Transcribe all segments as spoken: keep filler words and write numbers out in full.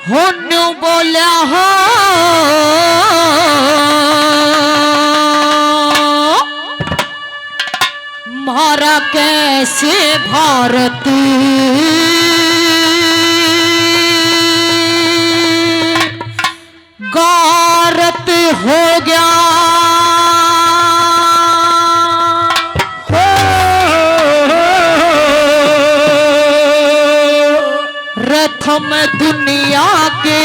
हो न्यू बोल्या हो, म्हारा कैसे भारत गारत हो गया। हो, रे थम दुनिया के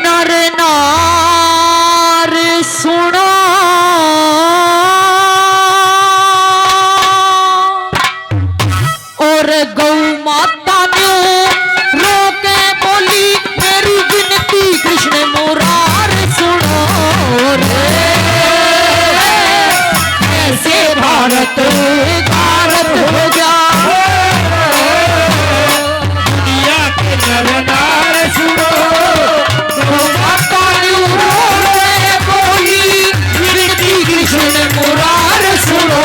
नर नार सुनो। और गौ माता न्यू रो के बोली, मेरी विनती कृष्ण मुरार सुनो रे। ऐसे भारत भारत हो गया। दुनिया के नर नार सुनो, गौ माता न्यू रो रे बोली, विनती कृष्ण मुरार सुनो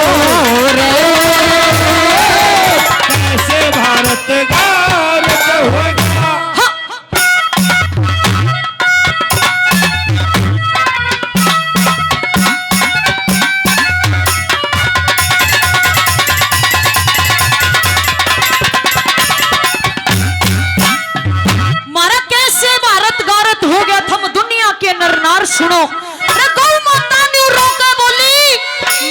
रे। कैसे भारत भारत हो गया। हाँ। म्हारा कैसे भारत गारत हो गया, थम दुनिया के नर नार सुनो। अरे गौ माता न्यू रो के बोली,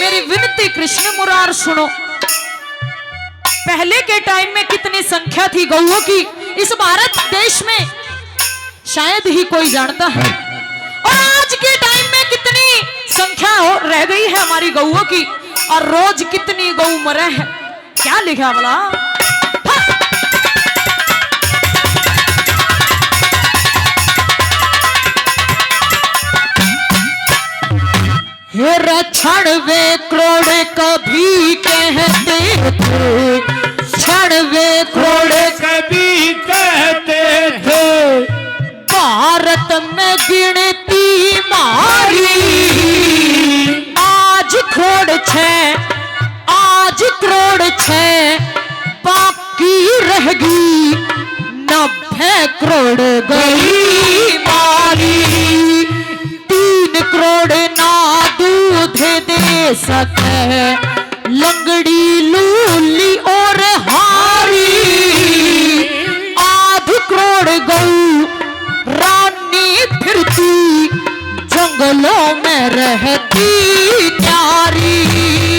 मेरी विनती कृष्ण मुरार सुनो। पहले के टाइम में कितनी संख्या थी गऊओं की इस भारत देश में, शायद ही कोई जानता है। और आज के टाइम में कितनी संख्या हो, रह गई है हमारी गऊओं की, और रोज कितनी गऊ मरे हैं, क्या लिखा भला? हाँ। हे रे, छड़वे करोड़ कभी कहते थे, छड़वे करोड़ कभी कहते थे, भारत में गिनती मारी। आज करोड़ छह, आज करोड़ छह बाकी रह गई, नब्बे करोड़ गई मारी। तीन करोड़ ना दूध दे सके, लंगड़ी लूली और हारी। आध करोड़ गऊ रानी फिरती, जंगलों में रहती न्यारी।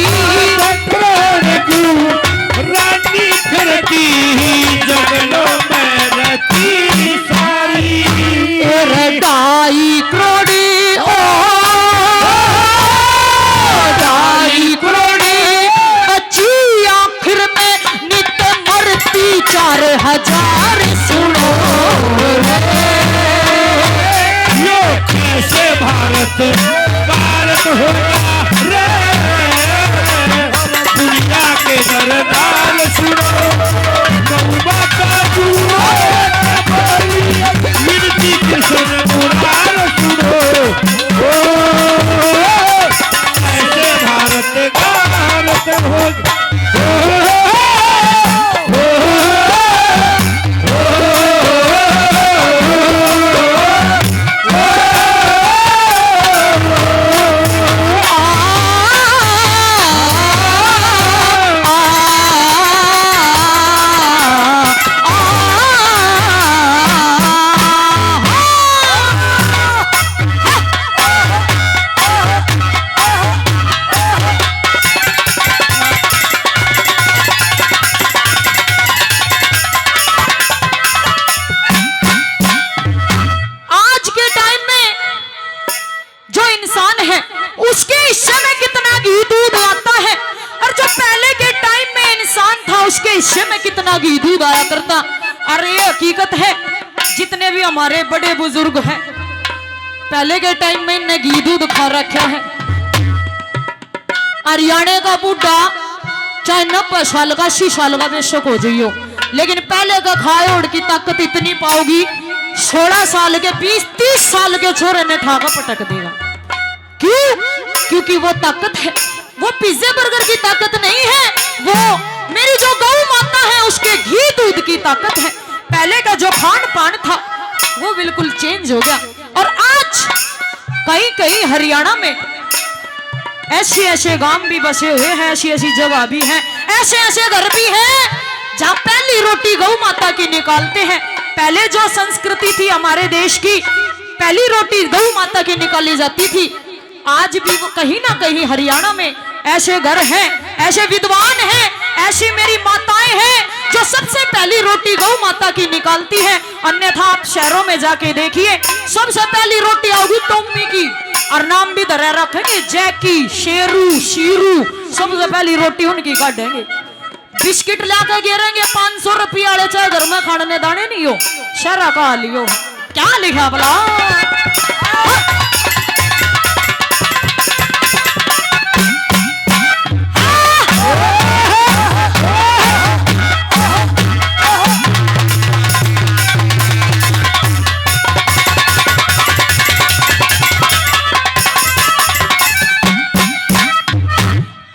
आध करोड़ गऊ रानी फिरती, जंगलों में रहती सारी। और ढाई करोड़, ओ, ढाई करोड़ अच्छी आखिर में नित मरती चार हजार। सुनो रे, यो कैसे भारत, भारत होगा रे। दुनिया के सरदार सुनो, गौ माता सुनो, विनती कृष्ण मुरार सुनो। ओ, ऐसे भारत का भारत हो। ओ, ओ, ओ, आज के टाइम में जो इंसान है, उसके हिस्से में कितना घी दूध आता है, और जो पहले के टाइम में इंसान था, उसके हिस्से में कितना घी दूध आया करता। और ये हकीकत है, जितने भी हमारे बड़े बुजुर्ग हैं, पहले के टाइम में इनने घी दूध खा रखा है। हरियाणा का बूढ़ा चाहे नब्बे साल का, अस्सी साल का बेशक हो जाइयो, लेकिन पहले का खाए ओढ़ की ताकत इतनी पाओगी, सोलह साल के, बीस, तीस साल के छोरे ने ठा के पटक देगा। क्यों? क्योंकि वो ताकत है, वो पिज्जे बर्गर की ताकत नहीं है, वो मेरी जो गौ माता है, उसके घी दूध की ताकत है। पहले का जो खान पान था, वो बिल्कुल चेंज हो गया। और आज कहीं कहीं हरियाणा में ऐसे ऐसे गांव भी बसे हुए हैं, ऐसी ऐसी जगह भी हैं, ऐसे ऐसे घर भी हैं, जहां पहली रोटी गौ माता की निकालते हैं। पहले जो संस्कृति थी हमारे देश की, पहली रोटी गौ माता की निकाली जाती थी। आज भी वो कहीं ना कहीं हरियाणा में ऐसे घर हैं, ऐसे विद्वान हैं, ऐसी मेरी माताएं हैं जो सबसे पहली रोटी गौ माता की निकालती हैं। अन्यथा आप शहरों में जाके देखिए, सबसे पहली रोटी आओगी टॉमी की, और नाम भी धरा रखेंगे, जैकी, शेरू, शीरू, सबसे पहली रोटी उनकी काटेंगे। बिस्किट ला के गेरेंगे पाँच सौ रुपये वाले, चाहे घर में खाने ने दाने नहीं हो, शहरा का लियो। क्या लिखा भला?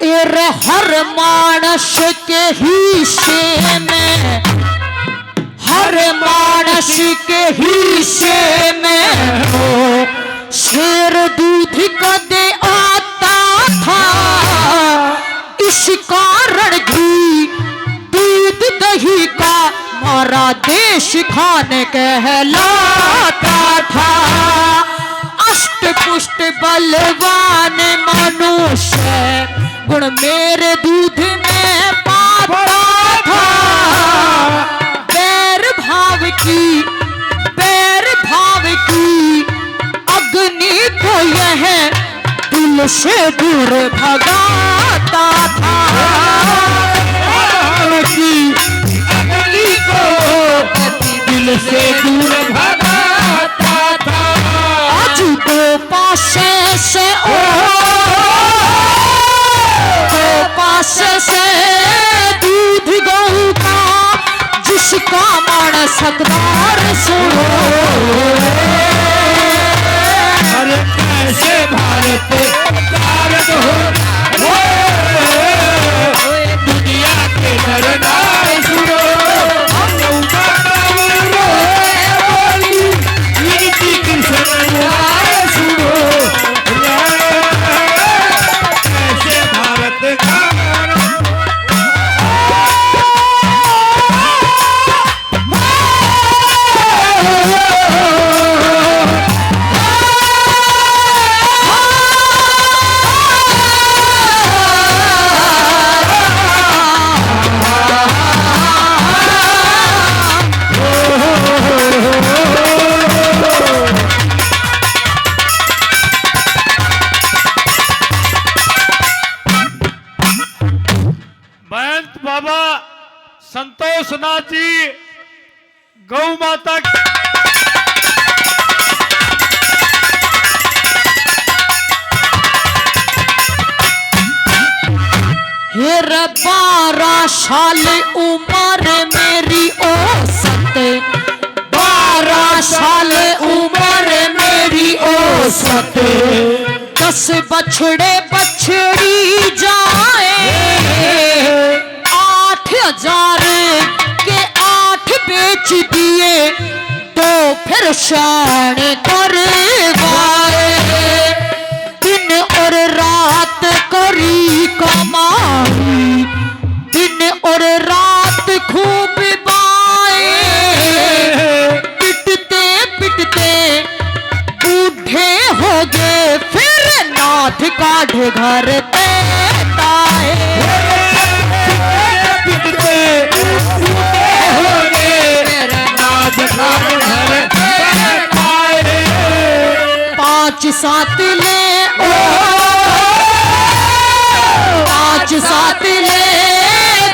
ए रे, हर मानस के हिस्से में, हर मानस के हिस्से में हो, शेर दूध कदे आता था, इस कारण घी दूध दही का मारा देश खान कहलाता था। अष्ट पुष्ट बलवान मनुष्य गुण मेरे दूध में पाता था। बैर भाव की, बैर भाव की अग्नि को यह दिल से दूर भगाता था। की अग्नि को दिल से दूर भगाता था। आज दो पासे से, ओ, दो पासे से दूध गऊ का, जिसका मन सकदार सुनो। अरे कैसे भारत भारत हो, हो, दुनिया के सरदार सुनो। हम लोग का रो बोली, विनती कृष्ण सुनो। कैसे भारत का महंत बाबा संतोषनाथ जी, गौ माता की हे रे, बारह साल उम्र मेरी औसत, बारह साल उम्र मेरी औसत, दस बछड़े बछड़ी जाए, आठ हजार के आठ बेच दिए, तो फिर शान करवाए। दिन और रात करी कमाई, दिन और रात खूब बाए, पिटते पिटते बूढ़े हो गए, फिर नाथ काढ़ घर ते ताए। पिटते बूढ़े हो गए, नाथ काढ़ घर ते ताए। पाँच सात ले, ओ, पाँच सात ले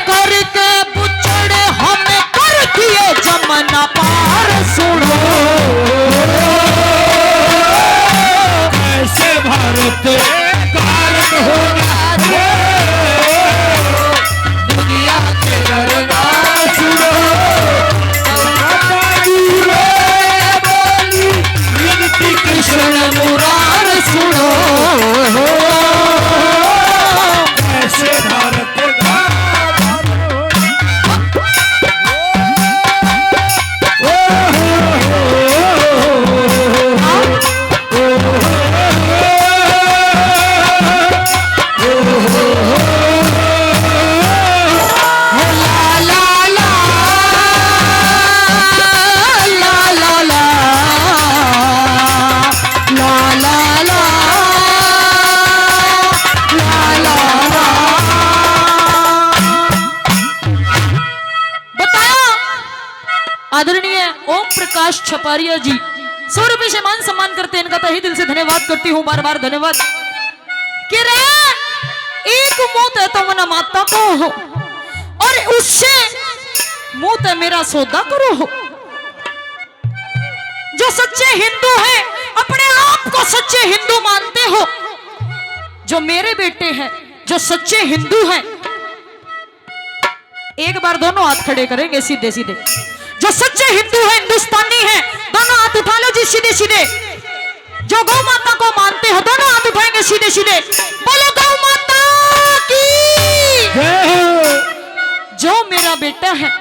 करके बुचड़े हम कर दिए जमना पार। सुनो, ऐसे भारत कारण होना रे, दुनिया के नरना सुनो। विनती कृष्ण मुरार आदरणीय ओम प्रकाश छपारिया जी, सौ रुपए से मान सम्मान करते हैं, इनका तहे दिल से धन्यवाद करती हूँ, बार बार धन्यवाद। के रे, एक मुंह ते तो मना माता को हो और उससे मुंह ते मेरा सौदा करो हो। जो सच्चे हिंदू हैं, अपने आप को सच्चे हिंदू मानते हो, जो मेरे बेटे हैं, जो सच्चे हिंदू हैं, एक बार दोनों हाथ खड़े करेंगे सीधे सीधे। जो सच्चे हिंदू हैं, हिंदुस्तानी हैं, दोनों हाथ उठा लो जी सीधे सीधे। जो गौ माता को मानते हो, दोनों हाथ उठाएंगे सीधे सीधे। बोलो गौ माता की। जय हो। जो मेरा बेटा है,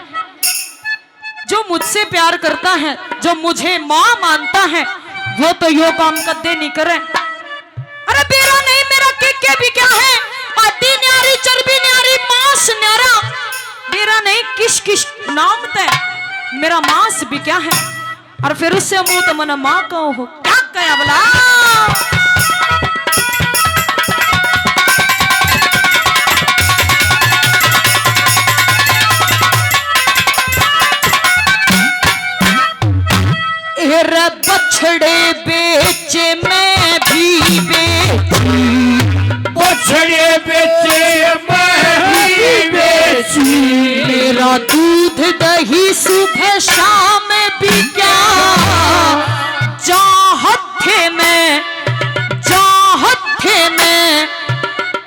जो मुझसे प्यार करता है, जो मुझे माँ मानता है, वो तो यो काम कदे नहीं करे। अरे बेरा नहीं मेरा के के भी क्या है, आदि न्यारी, चर्बी न्यारी, मांस न्यारा। बेरा नहीं किस किस नाम ते मेरा मांस भी क्या है। और फिर उससे मुंह तो मना माँ कहो हो, क्या कहे अबला। एरे बछड़े बेचे मैं भी बेची, बछड़े बेचे मैं भी बेची। मेरा दूध दही सुबह शाम बिक्या, जा हत्थे में, जा हत्थे में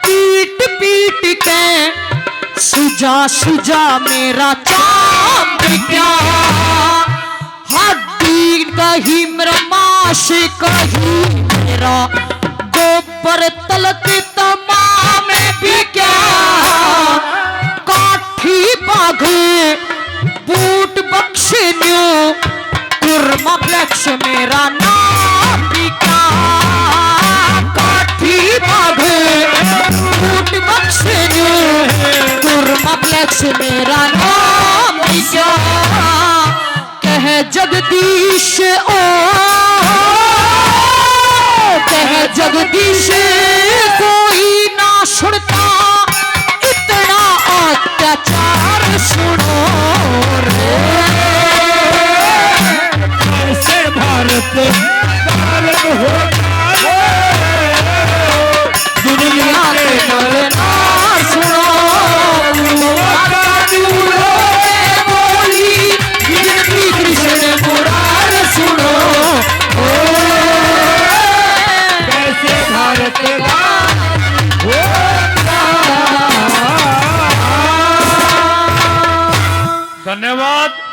पीट पीट के सुजा सुजा मेरा चाम बिक्या। हड्डी कही मेरा मांस कही मेरा गोबर तलक तमाम बिक्या। काठी बाघ बूट बख्शे न्यू कुरमा ब्लैक्स मेरा नाम बिक्या। काठी बाघ बूट बख्शे न्यू कुरमा ब्लैक्स मेरा नाम बिक्या। कह जगदीश ओ, कह जगदीश कोई ना सुनता इतना अत्याचार सुनो रे। कैसे भारत भारत होता है। दुनिया के नर नार सुनो, माता दूरों से बोली, विनती कृष्ण मुरार सुनो। ओ, कैसे भारत का